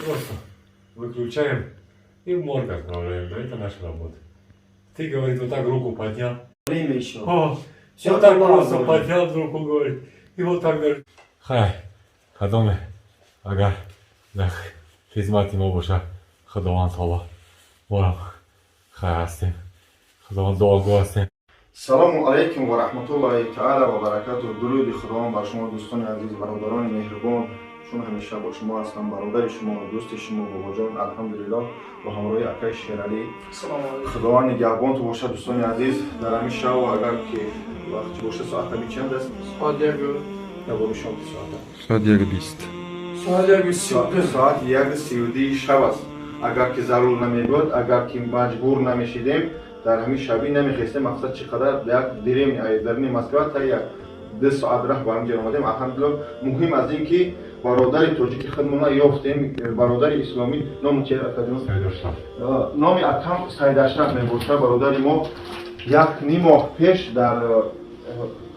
Просто выключаем и в морг отправляем. Да, это наша работа. Ты, говорит, вот так руку поднял. Время еще. О, Всё вот так нормально просто вроде. Поднял руку, говорит. И вот так даже. Хай, кадоме, агар дар хизмати мо боша, Худованд таоло борам хай ҳастем. Худованд дуогӯ ҳастем. Салому алайкум ва раҳматуллоҳи таала ва баракатуҳ. Дуруди Худованд бар шумо, дӯстони азиз, бародарони меҳрубон. Чун ҳамеша бо шумо ҳастам, бародари шумо, дӯсти шумо Бобоҷон, алҳамдулиллоҳ, бо ҳамроҳи акаи Шералӣ. Худованд нигаҳбонту бошад, дӯстони азиз. Дар ҳамин шав, агар ки вақти боша, соат ҳами чанд аст? Соат як. Наборишон соата. Соат 1:20. Соат 1:32. Соат 1:32 шаб аст. Агар ки зарур намебуд, агар ки маҷбур намешидем, дар ҳамин шабӣ намехестем. Мақсад, чӣ қадар як деревня дарини Москва та як 2 соат раҳ ба ҳамҷа омадем. Алҳамдулиллоҳ, муҳим аз ин ки бародари тоҷики худмона ёфтем, бародари исломӣ. Номи чи, акаҷон? Сайдашраф. Номи акам Сайдашраф мебошад. Бародари мо як ним моҳ пеш дар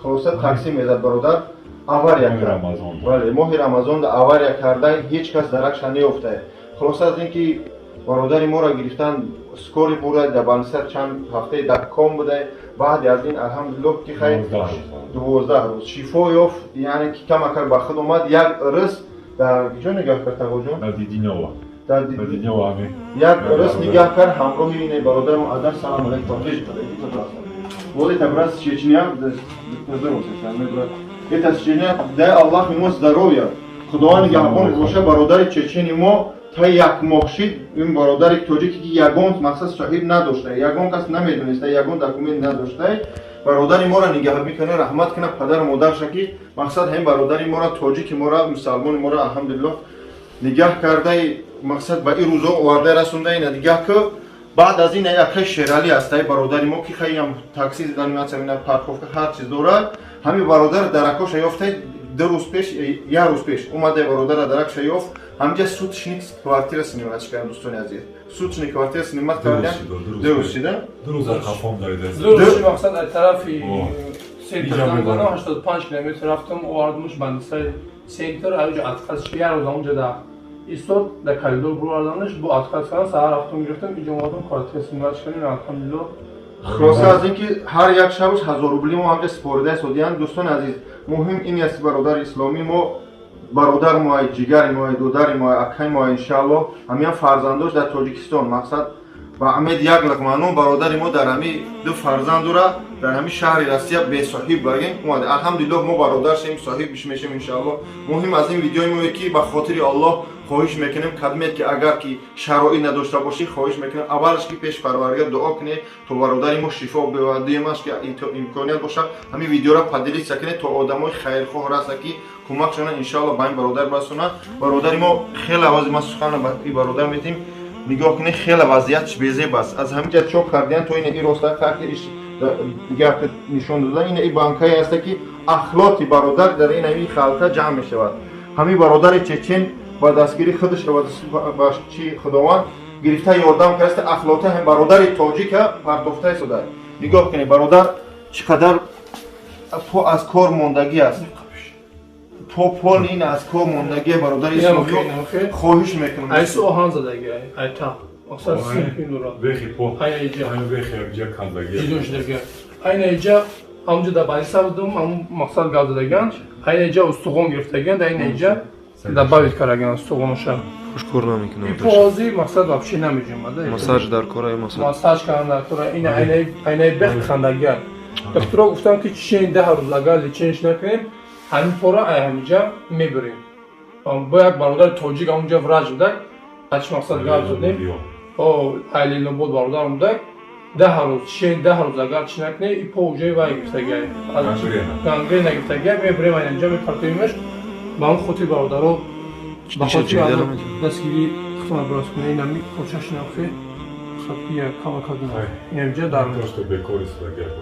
хулоса таксӣ мезад, бародар авария Моҳи кард. Рамазон. Бале, моҳи Рамазон авария карда, ҳеҷ кас даракша неёфтае. Хулоса, аз ин ки бародари моро гирифтан, скорый бурда, дар больница чанд ҳафтаи дар ком буда. Баъди аз ин, алҳамдулиллоҳ, ки хай 12 рӯз. 12 рӯз шифо ёфт, яъне ки камакар ба худ омад. Як рӯз дар ҷо нигаҳ кард, тағоҷон? Дар Дидинёва. Дар Дар Дидинёва ҳамин. Як рӯз нигаҳ кард ҳамроҳи ин бародарам адар. Салам алейкум. Поближе подойди, пожалуйста. Вот это брат с Чечня, поздоровайся с нами, брат. Это с Чечня, дай Аллах ему здоровья. Худованд нигаҳбон боша бародари чечени мо. Та як моҳ шид, ин бародари тоҷике ки ягон мақсад соҳиб надошта, ягон кас намедониста, ягон документ надошта, бародари моро нигаҳ мекунад. Раҳмат кунад падару модарша, ки мақсад ҳамин бародари моро, тоҷики моро, мусалмони моро, алҳамдулиллоҳ, нигаҳ кардаи, мақсад ба ин рӯзо оварда расонда. Ина дигаҳ ки баъд аз ин якай Шералӣ астаи бародари мо, ки хаям такси заниматься, ина парковка, ҳар чиз дорад. Ҳамин бародар даракоша ёфта, 2 рӯз пеш, як рӯз пеш омада, бародара даракша ёфт. Ҳамҷа суточный квартира снимать кардам, дӯстони азиз, суточный квартира снимать кардам. 2 рӯз шида. 2 рӯз қафом дарида. 2 рӯз, мақсад, аз тарафи О. центр Иҷа занг мебарам. задам, 85 километр рафтам, овардамш больница и центр. Аҷа отказ ши, як рӯз онҷа да истод, дар коридор бироварданаш, бо отказ кардам. Саҳар рафтам, гирифтам, иҷа омадам, квартира снимать кардем, алҳамдулиллоҳ. Хулоса, аз ин ки ҳар як шабаш 1000 рубли мо ҳамҷа супорида истодиянд. Дӯстони азиз, муҳим ин аст, бародари исломӣ мо, бародар мои, ҷигари мои, додари мои, акаи мои, иншааллоҳ, ҳамиян фарзандош дар Тоҷикистон. Мақсад, ба умед як луқманон бародари мо дар ҳами ду фарзандура дар ҳами шаҳри Россия бесоҳиб баргем омада. Алҳамдулиллоҳ, мо бародар шем, соҳиб мешем, иншааллоҳ. Муҳим аз ин видеои мо, ки ба хотири Аллоҳ хоҳиш мекунем, кадмет ки агар ки шароит надошта бошӣ, хоҳиш мекунем, аввалаш ки пеш Парвардигар дуо кунед, то бародари мо шифо биёбад. Дуюмаш ки имконият боша, ҳамин видеоро поделиться кунед, то одамои хайрхоҳ раса, ки кӯмак шаванд, иншоалло, ба ин бародар расонанд. Бародари мо хеле авози ман сухан ба ин бародар метим. Нигоҳ кунед, хеле вазъиятш безеб аст. Аз ҳамин ҷа чоп кардиян то ина и роста ки дигар нишон додан. Ина и банкае аста, ки ахлоти бародар дар ин ҳамин халта ҷамъ мешавад. Ҳамин бародари чечен ба дастгири худаш ба чи Худованд гирифта ёрдам кардааст, ахлота ҳам бародари тоҷика пардохта истода. Нигоҳ кунед, бародар чӣ қадар по аз кор мондагӣ аст, по пол ин аз кор мондагӣ. Бародари исломӣ, хоҳиш мекунам. Айсу оҳан задаги, айта мақсад симпин дора. Бехи по. Айна иҷа. Айна бехи ҷа кандаги. Ҷидо шудаги. Айна иҷа ҳамҷа дар больница будум, ҳамун мақсад гап задаган. Айна иҷа устуғон гирифтаган, дар айна иҷа добавить караган устуғоноша. Хуш кор намекунад. И пози мақсад вообще намеҷумада. Массаж дар кора массаж. Массаж кардан дар кора. Ина айнаи бех хандагиа. Докторо гуфтам, ки чишени 10 рӯз агар лечение ш накунем, ҳамин пора ай ҳаминҷа мебирем. Бо як бародари тоҷик ҳамунҷа врач будак, ачи мақсад гап задем. О, Айлинобод бародарам будак. 10 рӯз, чишени 10 рӯз агар чӣ накунем, и по уҷои вай гирифтагиай. Гангрена гирифтагиай, мебирем, айнҷа мепартоимаш. Ба ҳамн хотир, бародаро, ба хотири дастгирӣ худтона бирос кунед. Инами почашинахе я кама кадина. Инамҷа дар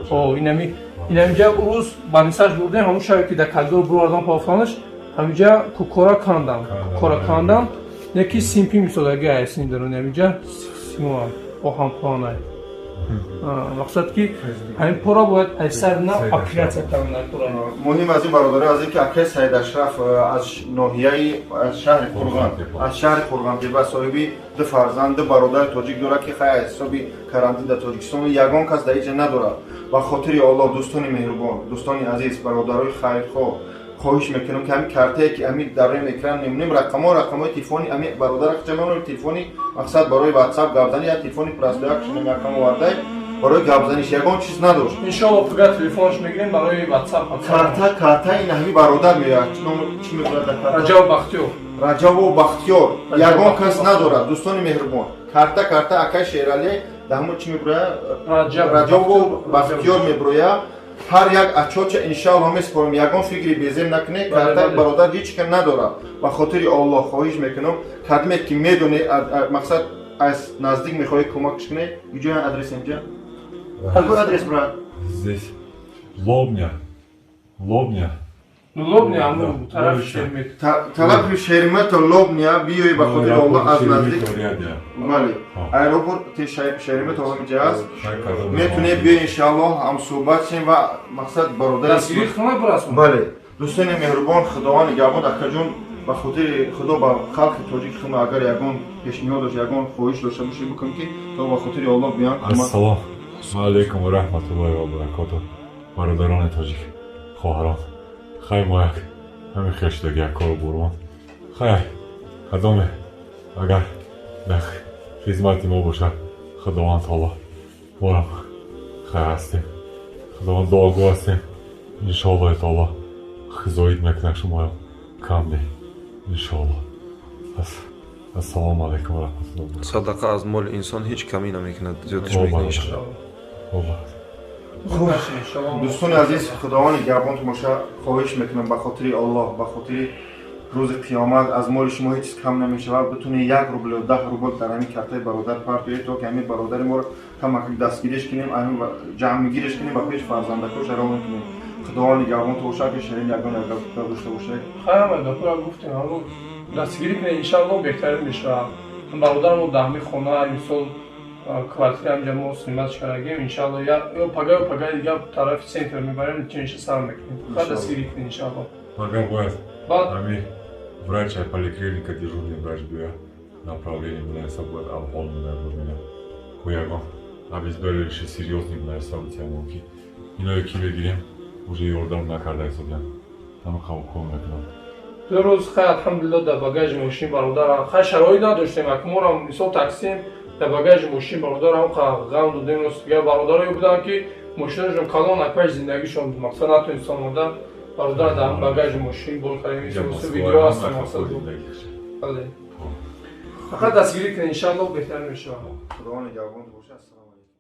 о инами инамҷа рӯз больница ш бурдем, ҳамун шабе ки дар коридор бировардам пофтанаш, ҳаминҷа кукора кандам, кукора кандам, яки симпи мисодаги ай син дарун ҳаминҷа симо оҳанпоанай. Мақсад ки ҳамин пора бояд аз сар нав оператсия кардан пора. Муҳим аз ин, бародари азиз, ки акай Саид Ашраф аз ноҳияи, аз шаҳри Қурғон, аз шаҳри Қурғонтепа, соҳиби ду фарзанд, ду бародари тоҷик дорад, ки хай аз ҳисоби карантин дар Тоҷикистон ягон кас дар иҷа надорад. Ба хотири Оллоҳ, дӯстони меҳрубон, дӯстони азиз, бародарои хайрхоҳ, хоҳиш мекунам, ки ҳамин картае, ки ҳамин дар рӯи экран мемонем, рақамҳо, рақамҳои телефони ҳамин бародар чамоно, телефони, мақсад, барои ватсап гапзани як телефони простой якшунам якам овардай, барои гапзаниш ягон чиз надошт. Иншоалло, пага телефонш мегирем барои ватсап. Карта ин ҳамин бародар меояд. Ном чӣ мекунад дар карта? Раҷаб Бахтиёр. Раҷабу Бахтиёр. Ягон кас надорад, дӯстони меҳрубон. Карта акай Шералӣ дар ҳамон чӣ мебурояд? Раҷаб. Раҷабу Бахтиёр мебурояд. Ҳар як отчёт а иншаалло месупорем, ягон фикри безем накунед. Карта бародар ҳеҷ кам надорад. Ба хотири Оллоҳ хоҳиш мекунам, кадме ки медоне, мақсад, аз наздик мехоҳӣ кӯмакш кунед. Иҷоя адрес инҷа, какой адрес, брат? Здесь Лобня. Лобня. Лобня, ҳамун тарафи Шереметьево. Тарафи Шереметьево, Лобня биёи, ба хотири Оллоҳ, аз наздик. Бале, аэропорти Шереметьево ҳамиҷа аст, метунед биёи, иншааллоҳ, ҳамсӯҳбат шем ва, мақсад, бародари Дастгирӣ хона бирасон. Бале, дӯстони меҳрубон, Худованд нигаҳбон. Акаҷон, ба хотири Худо, ба халқи тоҷики худ агар ягон пешниҳод дошт, ягон хоҳиш дошта бошед, бикун, ки то ба хотири Оллоҳ биён кӯмак. Ассалому алайкум ва раҳматуллоҳи ва баракоту, бародарони тоҷик, хоҳарон. Хай, мо як ҳамин хештаги як кору бурмон. Хай, кадоме агар дар хизмати мо бошад, Худованд таоло борам хай ҳастем, Худованд дуогӯ ҳастем, иншоаллоҳи таоло хизоит мекунад шумоям, кам не, иншоалло. Ассалому алайкум ва раҳматуллоҳи. Садақа аз моли инсон ҳеҷ камӣ намекунад, зиёдиш мекунад, иншоалло. Дӯстони азиз, Худованд нигаҳбонтон боша. Хоҳиш мекунам, ба хотири Оллоҳ, ба хотири рӯзи қиёмат, аз моли шумо ҳеҷ чиз кам намешавад. Битунед 1 рубл ё 10 рубл дар ҳамин картаи бародар партоед, то ки ҳамин бародари моро камак дастгириш кунем, ҳамин ҷамъгириш кунем, ба пеш фарзандакош равон кунем. Худованд нигаҳбонтон боша. Ки Шерин, ягон гап дошта бошед? Ҳама гапро гуфтем, ҳамун дастгирӣ кунед, иншаалло, беҳтарин мешавад. Бародармо дар ҳамин хона, мисол, квартира ҳамҷа мо снимать кардагем, иншаалло, ё пага, ё пагаи дига тарафи центр мебарем, чиниша сар мекунем. Фақат дастгирӣ кунед, иншаалло. Пага бояд баъд ҳамин врач поликлиника, дежурный врач биёяд, направление бинависа, бояд авҳол бибинад, ку ягон обезболивающий серьёзный бинависа бутиямон, ки иное ки мегирем, уже ёрдам накарда истодиям, ҳама қабулкор мекунам. Ду рӯз, хай, алҳамдулилло, дар багажи мошин бародарам, хай, шароит надоштем, аки морам, мисол, таксим, дар багажи мошин бародарам ғам додем. Рост дигар бародарое буданд, ки мошинашон калон, акпаш зиндагишон буд, мақсад, натонистан омада, бародар дар багажи мошин бор кардем. Видео ҳаст, мақсад, бале, фақат дастгирӣ кунед, иншаалло, беҳтар мешавад. Худованд нигаҳбонтон бошад. Ассалому алайкум.